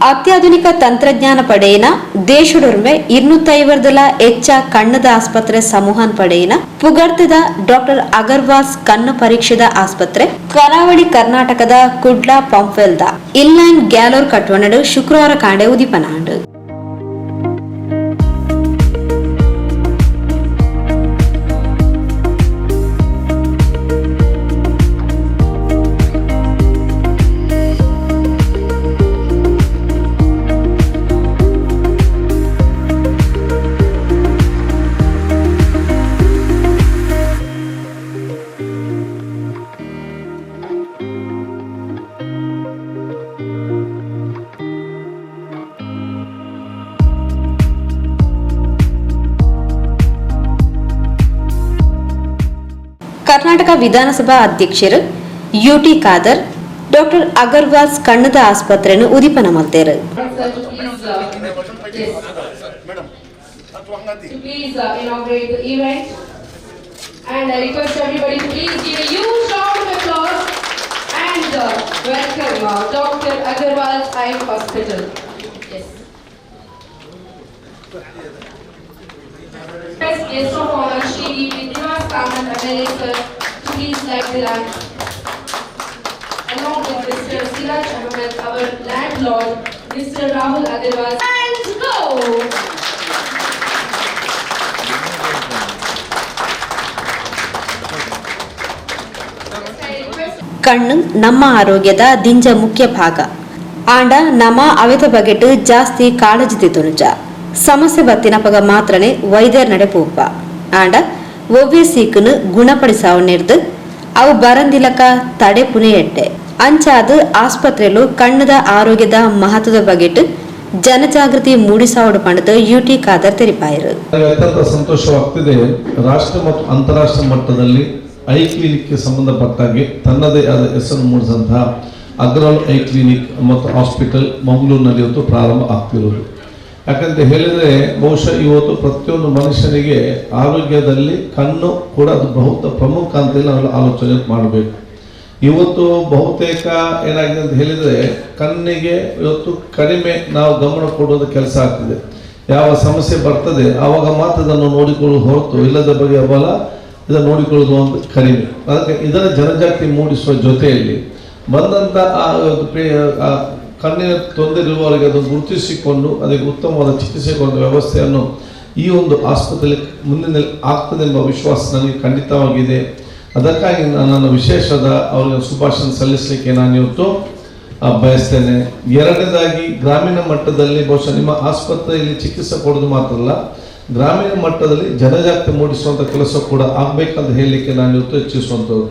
ಅತ್ಯಾಧುನಿಕ ತಂತ್ರಜ್ಞಾನ ಪಡೆಯಿನ ದೇಶಡೊರ್ಮೆ 250ದಲ ಎಚ್ಚ ಕಣ್ಣದ ಆಸ್ಪತ್ರೆ ಸಮೂಹನ್ ಪಡೆಯಿನ ಪುಗರ್ತೆದ ಡಾಕ್ಟರ್ ಅಗರ್ವಾಲ್ಸ್ ಕಣ್ಣು ಪರೀಕ್ಷೆದ ಆಸ್ಪತ್ರೆ ಕರಾವಳಿ ಕರ್ನಾಟಕದ ಕುಡ್ಲಾ ಪಂಪ್ವೆಲ್ದ ಇನ್ಲೈನ್ ಗ್ಯಾಲೋರ್ ಕಟ್ವಣಡು ಶುಕ್ರವಾರ ಕಾಂಡೆ ಉದಿಪನ ಆಂಡ್. ಕರ್ನಾಟಕ ವಿಧಾನಸಭಾ ಅಧ್ಯಕ್ಷರು ಯುಟಿ ಖಾದರ್ ಡಾಕ್ಟರ್ ಅಗರ್ವಾಲ್ಸ್ ಕಣ್ಣದ ಆಸ್ಪತ್ರೆಯನ್ನು ಉದಿಪನ ಮಲ್ತೇರು. Sir, to please, yes, to please inaugurate the event. And I request everybody to please give a huge round of applause and welcome Dr. Agarwal's Eye Hospital. Yes. First guest of honor, Shri Vidyawas Kamath MLA sir, to please light the lamp. Along with Mr. Siraj Ahmed, our landlord, Mr. Rahul Agarwal. And go! I request ಕಣ್ಣು ನಮ್ಮ ಆರೋಗ್ಯದ ದಿಂಜ ಮುಖ್ಯ ಭಾಗ. ಆಂಡ ನಮ ಅವೆತ ಬಗೆಟ್ ಜಾಸ್ತಿ ಕಾಳಜಿ ತುನುಜ. ಸಮಸ್ಯೆ ಬತ್ತಿನಪಗ ಮಾತ್ರನೇ ವೈದ್ಯರ ನಡೆ ಪೋಪ. ಆಂಡ ಒವ್ವೆ ಸೀಕುನು ಗುಣಪಡಿಸಾವನೆರ್ದು ಅವು ಬರಂದಿಲಕ ತಡೆ ಪುನೆ ಎಡ್ಡೆ. ಅಂಚಾದ್ ಆಸ್ಪತ್ರೆಲು ಕಣ್ಣದ ಆರೋಗ್ಯದ ಮಹತ್ವದ ಬಗೆಟ್ ಜನಜಾಗೃತಿ ಮೂಡಿಸಾವಡು ಪಂಡದು ಯುಟಿ ಖಾದರ್ ತೆರಿಪಾಯರು. ನನಗೆ ಅತ್ಯಂತ ಸಂತೋಷವಾಗ್ತಿದೆ. ರಾಷ್ಟ್ರ ಮತ್ತು ಅಂತಾರಾಷ್ಟ್ರ ಮಟ್ಟದಲ್ಲಿ I ಕ್ಲಿನಿಕ್ಗೆ ಸಂಬಂಧಪಟ್ಟಾಗೆ ತನ್ನದೇ ಆದ ಹೆಸರು ಮೂಡಿಸಿದಂತಹ ಅಗ್ರವಾಲ್ I clinic ಮತ್ತು ಹಾಸ್ಪಿಟಲ್ ಮಂಗಳೂರಿನಲ್ಲಿ ಇವತ್ತು ಪ್ರಾರಂಭ ಆಗ್ತಿರೋದು. ಯಾಕಂತ ಹೇಳಿದರೆ, ಬಹುಶಃ ಇವತ್ತು ಪ್ರತಿಯೊಂದು ಮನುಷ್ಯನಿಗೆ ಆರೋಗ್ಯದಲ್ಲಿ ಕಣ್ಣು ಕೂಡ ಅದು ಬಹುತ ಪ್ರಮುಖ ಅಂತೇಳಿ ನಾವು ಆಲೋಚನೆ ಮಾಡಬೇಕು. ಇವತ್ತು ಬಹುತೇಕ ಏನಾಗಿದೆ ಅಂತ ಹೇಳಿದರೆ, ಕಣ್ಣಿಗೆ ಇವತ್ತು ಕಡಿಮೆ ನಾವು ಗಮನ ಕೊಡೋದು ಕೆಲಸ ಆಗ್ತಿದೆ. ಯಾವ ಸಮಸ್ಯೆ ಬರ್ತದೆ, ಆವಾಗ ಮಾತ್ರ ಇದನ್ನು ನೋಡಿಕೊಳ್ಳುವುದು ಹೊರತು ಇಲ್ಲದ ಬಗೆಯ ಬಲ ಇದನ್ನು ನೋಡಿಕೊಳ್ಳುವುದು ಅಂತ ಕಡಿಮೆ. ಅದಕ್ಕೆ ಇದರ ಜನಜಾಗೃತಿ ಮೂಡಿಸುವ ಜೊತೆಯಲ್ಲಿ ಬಂದಂಥ ಆ ಒಂದು ಆ ಕಣ್ಣಿನ ತೊಂದರೆ ಇರುವವರಿಗೆ ಅದನ್ನು ಗುರುತಿಸಿಕೊಂಡು ಅದಕ್ಕೆ ಉತ್ತಮವಾದ ಚಿಕಿತ್ಸೆ ಕೊಡುವ ವ್ಯವಸ್ಥೆಯನ್ನು ಈ ಒಂದು ಆಸ್ಪತ್ರೆಯಲ್ಲಿ ಮುಂದಿನ ಆಗ್ತದೆ ಎಂಬ ವಿಶ್ವಾಸ ನನಗೆ ಖಂಡಿತವಾಗಿದೆ. ಅದಕ್ಕಾಗಿ ನನ್ನ ವಿಶೇಷದ ಅವರಿಗೆ ಶುಭಾಶಯ ಸಲ್ಲಿಸಲಿಕ್ಕೆ ನಾನು ಇವತ್ತು ಬಯಸ್ತೇನೆ. ಎರಡನೇದಾಗಿ, ಗ್ರಾಮೀಣ ಮಟ್ಟದಲ್ಲಿ ಬಹುಶಃ ನಿಮ್ಮ ಆಸ್ಪತ್ರೆಯಲ್ಲಿ ಚಿಕಿತ್ಸೆ ಕೊಡೋದು ಮಾತ್ರ ಅಲ್ಲ, ಗ್ರಾಮೀಣ ಮಟ್ಟದಲ್ಲಿ ಜನಜಾಗೃತಿ ಮೂಡಿಸುವಂಥ ಕೆಲಸ ಕೂಡ ಆಗಬೇಕಂತ ಹೇಳಲಿಕ್ಕೆ ನಾನು ಇವತ್ತು ಇಚ್ಛಿಸುವಂಥದ್ದು.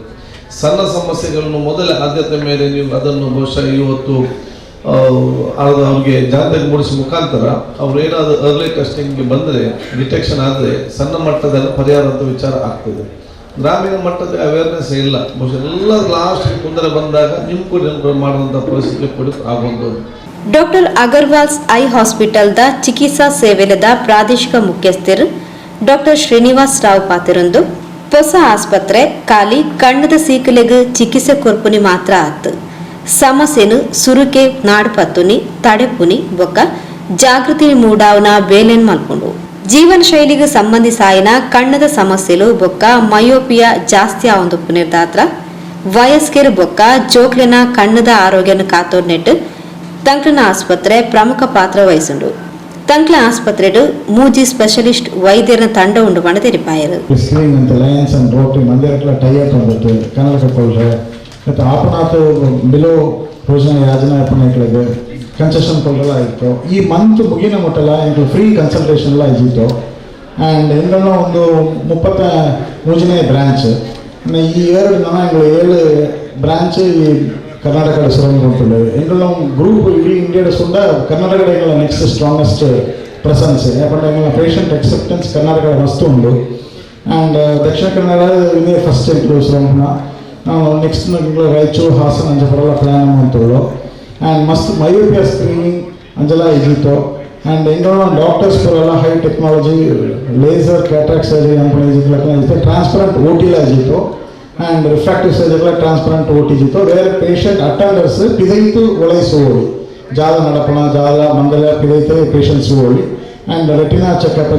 ಸಣ್ಣ ಸಮಸ್ಯೆಗಳನ್ನು ಮೊದಲ ಆದ್ಯತೆ ಮೇಲೆ ನೀವು ಅದನ್ನು ಬಹುಶಃ ಇವತ್ತು ಅದು ಅವ್ರಿಗೆ ಜಾಗೃತಿ ಮೂಡಿಸುವ ಮುಖಾಂತರ ಅವ್ರು ಏನಾದರೂ ಅರ್ಲಿ ಟೆಸ್ಟಿಂಗ್ಗೆ ಬಂದರೆ, ಡಿಟೆಕ್ಷನ್ ಆದರೆ ಸಣ್ಣ ಮಟ್ಟದಲ್ಲಿ ಪರಿಹಾರ ಅಂತ ವಿಚಾರ ಆಗ್ತದೆ. ಗ್ರಾಮೀಣ ಮಟ್ಟದ ಅವೇರ್ನೆಸ್ ಇಲ್ಲ. ಬಹುಶಃ ಎಲ್ಲ ಲಾಸ್ಟ್ ತೊಂದರೆ ಬಂದಾಗ ನಿಮ್ಮ ಕೂಡ ಮಾಡುವಂಥ ಪರಿಸ್ಥಿತಿ ಕೂಡ ಆಗುವಂಥದ್ದು. ಡಾಕ್ಟರ್ ಅಗರ್ವಾಲ್ಸ್ I ಹಾಸ್ಪಿಟಲ್ದ ಚಿಕಿತ್ಸಾ ಸೇವೆಲದ ಪ್ರಾದೇಶಿಕ ಮುಖ್ಯಸ್ಥರು ಡಾಕ್ಟರ್ ಶ್ರೀನಿವಾಸ್ ರಾವ್ ಪಾತಿರೊಂದು, ಹೊಸ ಆಸ್ಪತ್ರೆ ಖಾಲಿ ಕಣ್ಣದ ಸೀಕಲೆಗ್ ಚಿಕಿತ್ಸೆ ಕೊರ್ಪುನಿ ಮಾತ್ರ ಆತ್, ಸಮಸ್ಯೆನು ಸುರುಕೆ ನಾಡ್ಪತ್ತುನಿ, ತಡೆಪುನಿ ಬೊಕ್ಕ ಜಾಗೃತಿ ಮೂಡಾವನ ಬೇಲೆನ್ ಮಲ್ಪುಂಡು. ಜೀವನ ಶೈಲಿಗೆ ಸಂಬಂಧಿಸಾಯಿನ ಕಣ್ಣದ ಸಮಸ್ಯೆಲು ಬೊಕ್ಕ ಮಯೋಪಿಯಾ ಜಾಸ್ತಿ ಆವೊಂದುಪ್ಪುನೆರ್ದಾತ್ರ ವಯಸ್ಕೆರ್ ಬೊಕ್ಕ ಜೋಕ್ಲೆನ ಕಣ್ಣದ ಆರೋಗ್ಯನ ಕಾತೋಡ್ನೆಟ್ ತಂಕ್ಲನ ಆಸ್ಪತ್ರೆ ಪ್ರಮುಖ ಪಾತ್ರ ವಹಿಸುಂಡು. ತಂಕ್ಲ ಆಸ್ಪತ್ರೆಡು ಮೂಜಿ ಸ್ಪೆಷಲಿಸ್ಟ್ ವೈದ್ಯರ ತಂಡ ಉಂಡು ಪಂಡ ತೆರಿಪಾಯರು. ವಿಸ್ಲಿಂಗ್ ಅಂತ ಲಯನ್ಸ್ ಅಂಡ್ ರೋಟರಿ ಮಂದಿರಕ್ಲ ಟೈ ಅಪ್ ಬಂದಿತ್ತು ಕನ್ನಡ ಕೊಳ್ರೆ ಮತ್ತು ಆಪನಾಥ್ ಬಿಲೋ ಭೋಜನ ಯಾಜನ ಅಪ್ಪನ ಕನ್ಸೆಷನ್ ಕೊಳ್ರೆಲ್ಲ ಇತ್ತು. ಈ ಮಂತ್ ಮುಗಿನ ಮುಟ್ಟಲ್ಲ ಎಂಕ್ಲು ಫ್ರೀ ಕನ್ಸಲ್ಟೇಷನ್ ಎಲ್ಲ ಇದ್ದಿತ್ತು. ಆ್ಯಂಡ್ ಎಂಗಳನ್ನ ಒಂದು 33ನೇ ಬ್ರಾಂಚ್. ಈ ಇಯರ್ ನಾನು ಎಂಗಳು ಏಳು ಬ್ರಾಂಚ್ ಈ ಕರ್ನಾಟಕ ಸುರಂಗ. ಎಂಗಳ ಗ್ರೂಪ್ ಇಡೀ ಇಂಡಿಯಾದ ಸುಂದ ಕರ್ನಾಟಕದ ಎಂಗಳ ನೆಕ್ಸ್ಟ್ ಸ್ಟ್ರಾಂಗೆಸ್ಟ್ ಪ್ರೆಸೆನ್ಸ್. ಯಾಕಂದ್ರೆ ಎಂಗಳ ಪೇಷಂಟ್ ಅಕ್ಸೆಪ್ಟೆನ್ಸ್ ಕರ್ನಾಟಕದ ಮಸ್ತ್ ಉಂಡು. ಆ್ಯಂಡ್ ದಕ್ಷಿಣ ಕನ್ನಡ ಇನ್ನೇ ಫಸ್ಟ್ ಸುರಂಗನ. ನಾವು ನೆಕ್ಸ್ಟ್ ರಾಯಚೂರು, ಹಾಸನ ಅಂಚ ಪರಲ್ಲ ಪ್ಲ್ಯಾನ್ ಅಂತೇಳು. ಆ್ಯಂಡ್ ಮಸ್ತ್ ಮಯೋಪಿಯಾ ಸ್ಕ್ರೀನಿಂಗ್ ಅಂಜಲ ಇದ್ದಿತ್ತು. ಆ್ಯಂಡ್ ಎಂಗಳ ಡಾಕ್ಟರ್ಸ್ ಪೂರೆಲ್ಲ high technology laser cataract surgery ಅನ್ಕೊಂಡು ಟ್ರಾನ್ಸ್ಪರೆಂಟ್ ಓಟಿಲ ಇದ್ದಿತ್ತು. ಆ್ಯಂಡ್ ರಿಫ್ರಾಕ್ಟಿವ್ ಸರ್ಜರಿಗಳ ಟ್ರಾನ್ಸ್ಪರೆಂಟ್ ಓಟಿ ಇದ್ದಿತ್ತು, ವೇರ್ ಪೇಷಂಟ್ ಅಟೆಂಡರ್ಸ್ ಪಿದೈತು ಒಳೈಸುವುದು. ಜಾದ ನಡಪಣ ಜಾದ ಮಂದಲ ಪಿದೈತೆ patients only and retina checkup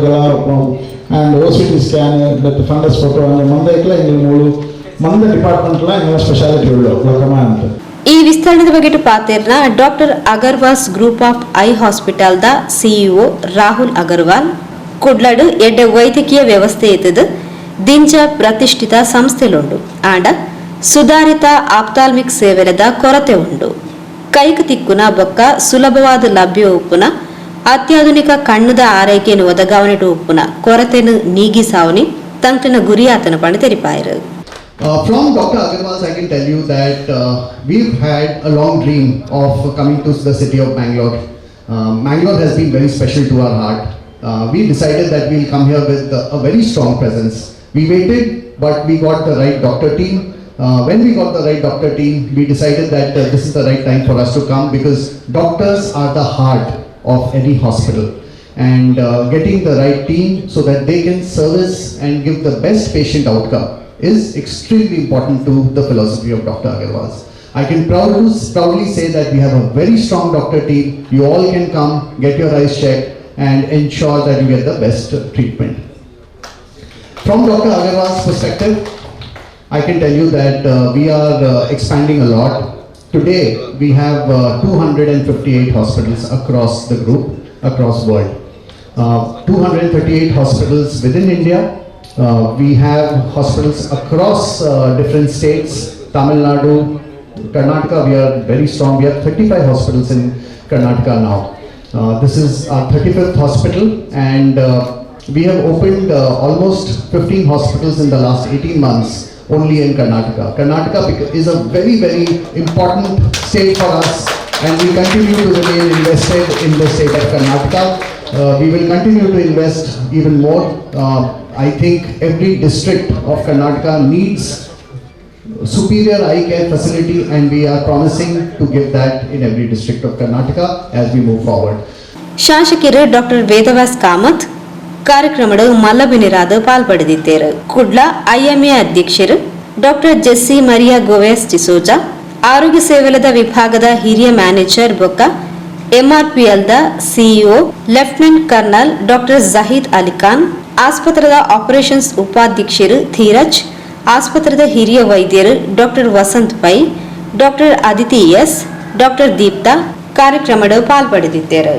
and OCT scan ಮತ್ತು ಫಂಡಸ್ ಫೋಟೋ ಅಂದ್ರೆ ಮಂದೈಕ್ಲ ಎಂಗ್ಲ ಮೂಲು ಮಂದ ಡಿಪಾರ್ಟ್ಮೆಂಟ್ಲ ಎಂಗ್ಲ ಸ್ಪೆಷಾಲಿಟಿ ಉಳ್ಳು ಗ್ಲೋಕಮಾ ಅಂತ. ಈ ವಿಸ್ತರಣೆದ ಬಗೆಟ್ ಪಾತೆರ್ನ doctor Agarwal's group of I hospital the CEO Rahul Agarwal, ಕುಡ್ಲಡು ಎಡ್ಡೆ ವೈದ್ಯಕೀಯ ವ್ಯವಸ್ಥೆ ಇತ್ತದು ದಿಂಜ ಪ್ರತಿಷ್ಠಿತ ಸಂಸ್ಥೆಲುಂಡು. ಆಂಡ ಸುಧಾರಿತ ಆಪ್ತಾಲ್ಮಿಕ್ ಸೇವೆಲದ ಕೊರತೆ ಉಂಡು. ಕೈಕ್ ತಿಕ್ಕುನ ಬೊಕ್ಕ ಸುಲಭವಾದ ಲಭ್ಯ ಉಪ್ಪುನ ಅತ್ಯಾಧುನಿಕ ಕಣ್ಣುದ ಆರೈಕೆಯನ್ನು ಒದಗಾವಣೆ ಉಪ್ಪುನ ಕೊರತೆನು ನೀಗಿಸಾವನಿ ತಂಕ್ಲಿನ ಗುರಿಯಾತನ ಪಂಡ ತೆರಿಪಾಯರು. From Dr. Agarwal's, I can tell you that we've had a long dream of coming to the city of Bangalore. Bangalore has been very special to our heart. We decided that we'll come here with a very strong presence. We waited, but we got the right doctor team. When we got the right doctor team, we decided that this is the right time for us to come because doctors are the heart of any hospital and getting the right team so that they can service and give the best patient outcome is extremely important to the philosophy of Dr. Agarwal's. I can proudly say that we have a very strong doctor team. You all can come, get your eyes checked and ensure that you get the best treatment. From Dr. Agarwal's perspective, I can tell you that we are expanding a lot. Today, we have 258 hospitals across the group, across world. 238 hospitals within India. We have hospitals across different states, Tamil Nadu, Karnataka, we are very strong. We have 35 hospitals in Karnataka now. This is our 35th hospital and we have opened almost 15 hospitals in the last 18 months only in Karnataka. Karnataka is a very, very important state for us and we continue to remain invested in the state of Karnataka. We will continue to invest even more. I think every district of Karnataka needs superior eye care facility and we are promising to give that in every district of Karnataka as we move forward. ಶಾಸಕರು doctor Vedavyas Kamath ಕಾರ್ಯಕ್ರಮದ ಮಲ್ಲಬಿನಿರಾದ ಪಾಲ್ಪಡೆದಿದ್ದಾರೆ. Kudla IMA ಅಧ್ಯಕ್ಷರು doctor Jessie Maria ಗೋವೆಸ್ D'Souza, ಆರೋಗ್ಯ ಸೇವೆಲದ ವಿಭಾಗದ ಹಿರಿಯ manager ಬೊಕ್ಕ ಎಂಆರ್ಪಿಎಲ್ದ CEO lieutenant kernel doctor Zahid Ali Khan, ಆಸ್ಪತ್ರೆದ operations ಉಪಾಧ್ಯಕ್ಷರು ಧೀರಜ್, ಆಸ್ಪತ್ರೆದ ಹಿರಿಯ ವೈದ್ಯರು doctor Vasant pi, doctor Aditi S, doctor Deepta ಕಾರ್ಯಕ್ರಮದ ಪಾಲ್ಪಡೆದಿದ್ದಾರೆ.